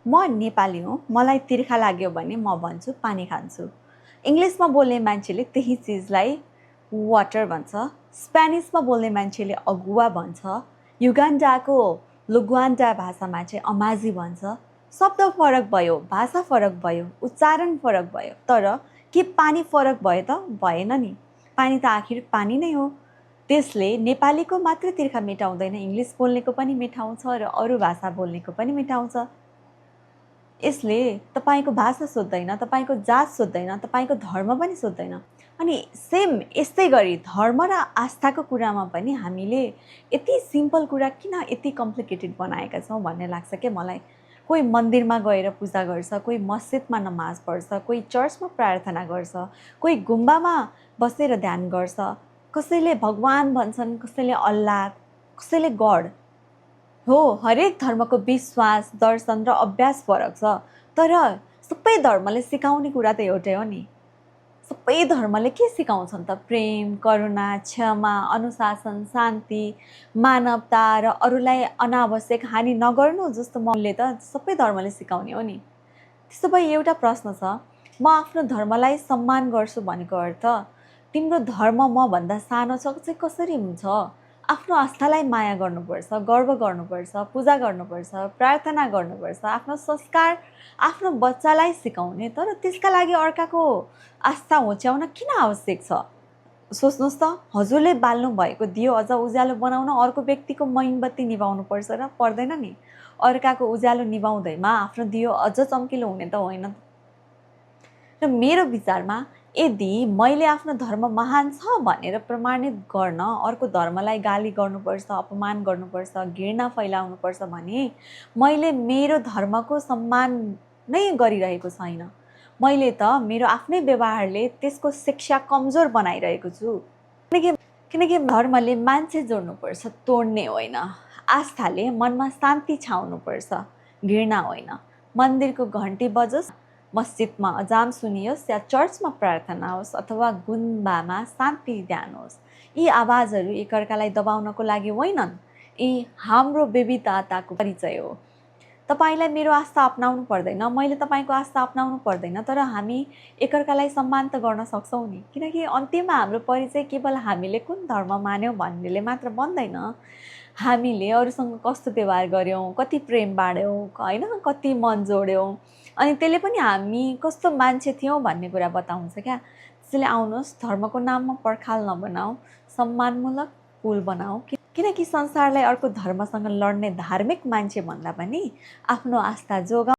म नेपाली हुँ, मलाई तिर्खा लाग्यो भने म भन्छु पानी खान्छु। इङ्ग्लिसमा बोल्ने मान्छेले त्यही चिजलाई वाटर भन्छ। स्पेनिसमा बोल्ने मान्छेले अगुवा भन्छ। युगान्डाको लुग्वान्डा भाषामा चाहिँ अमाजी भन्छ। शब्द फरक भयो, भाषा फरक भयो, उच्चारण फरक भयो, तर के पानी फरक भयो त? भएन नि। पानी त आखिर पानी नै हो। त्यसले नेपालीको मात्र तिर्खा मेटाउँदैन, इङ्ग्लिस बोल्नेको पनि मेटाउँछ र अरू भाषा बोल्नेको पनि मेटाउँछ। यसले तपाईको भाषा सोध्दैन, तपाईको जात सोध्दैन, तपाईको धर्म पनि सोध्दैन। अनि सेम यस्तै गरी धर्म र आस्थाको कुरामा पनि हामीले यति सिम्पल कुरा किन यति कम्प्लिकेटेड बनाएका छौँ भन्ने लाग्छ के मलाई। कोही मन्दिरमा गएर पूजा गर्छ, कोही मस्जिदमा नमाज पढ्छ, कोही चर्चमा प्रार्थना गर्छ, कोही गुम्बामा बसेर ध्यान गर्छ, कसैले भगवान भन्छन्, कसैले अल्लाह, कसैले गड। हो, हरेक धर्मको विश्वास, दर्शन र अभ्यास फरक छ, तर सबै धर्मले सिकाउने कुरा त एउटै हो नि। सबै धर्मले के सिकाउँछन् त? प्रेम, करुणा, क्षमा, अनुशासन, शान्ति, मानवता र अरूलाई अनावश्यक हानि नगर्नु जस्तो मूल्य त सबै धर्मले सिकाउने हो नि। त्यसो भए एउटा प्रश्न छ, म आफ्नो धर्मलाई सम्मान गर्छु भनेको अर्थ तिम्रो धर्म म भन्दा सानो छ चाहिँ कसरी हुन्छ? आफ्नो आस्थालाई माया गर्नुपर्छ, गर्व गर्नुपर्छ, पूजा गर्नुपर्छ, प्रार्थना गर्नुपर्छ, आफ्नो संस्कार आफ्नो बच्चालाई सिकाउने, तर त्यसका लागि अर्काको आस्था होच्याउन किन आवश्यक छ? सोच्नुहोस् त, हजुरले बाल्नु भएको दियो अझ उज्यालो बनाउन अर्को व्यक्तिको मोमबत्ती निभाउनु पर्छ र पर्दैन नि? अर्काको उज्यालो निभाउँदैमा आफ्नो दियो अझ चम्किलो हुने त होइन। र मेरो विचारमा यदि मैले आफ्नो धर्म महान छ भनेर प्रमाणित गर्न अर्को धर्मलाई गाली गर्नुपर्छ, अपमान गर्नुपर्छ, घृणा फैलाउनुपर्छ भने मैले मेरो धर्मको सम्मान नै गरिरहेको छैन। मैले त मेरो आफ्नै व्यवहारले त्यसको शिक्षा कमजोर बनाइरहेको छु। किनकि धर्मले मान्छे जोड्नुपर्छ, तोड्ने होइन। आस्थाले मनमा शान्ति छाउनुपर्छ, घृणा होइन। मन्दिरको घन्टी बजोस्, मस्जिदमा अजान सुनियोस् या चर्चमा प्रार्थना होस् अथवा गुम्बामा शान्ति ध्यान होस्, यी आवाजहरू एकअर्कालाई दबाउनको लागि होइनन्, यी हाम्रो विविधताको परिचय हो। तपाईलाई मेरो आस्था अपनाउनु पर्दैन, मैले तपाईको आस्था अपनाउनु पर्दैन, तर हामी एकअर्कालाई सम्मान त गर्न सक्छौँ नि। किनकि अन्त्यमा हाम्रो परिचय केवल हामीले कुन धर्म मान्यौँ भन्नेले मात्र बन्दैन। हामीले अरूसँग कस्तो व्यवहार गऱ्यौँ, कति प्रेम बाँड्यौँ, होइन, कति मन जोड्यौँ, अनि त्यसले पनि हामी कस्तो मान्छे थियौँ भन्ने कुरा बताउँछ क्या। त्यसैले आउनुहोस्, धर्मको नाममा पर्खाल नबनाऊ, सम्मानमूलक पुल बनाऊ। किनकि संसारलाई अर्को धर्मसँग लड्ने धार्मिक मान्छे भन्दा पनि आफ्नो आस्था जोगाऊ।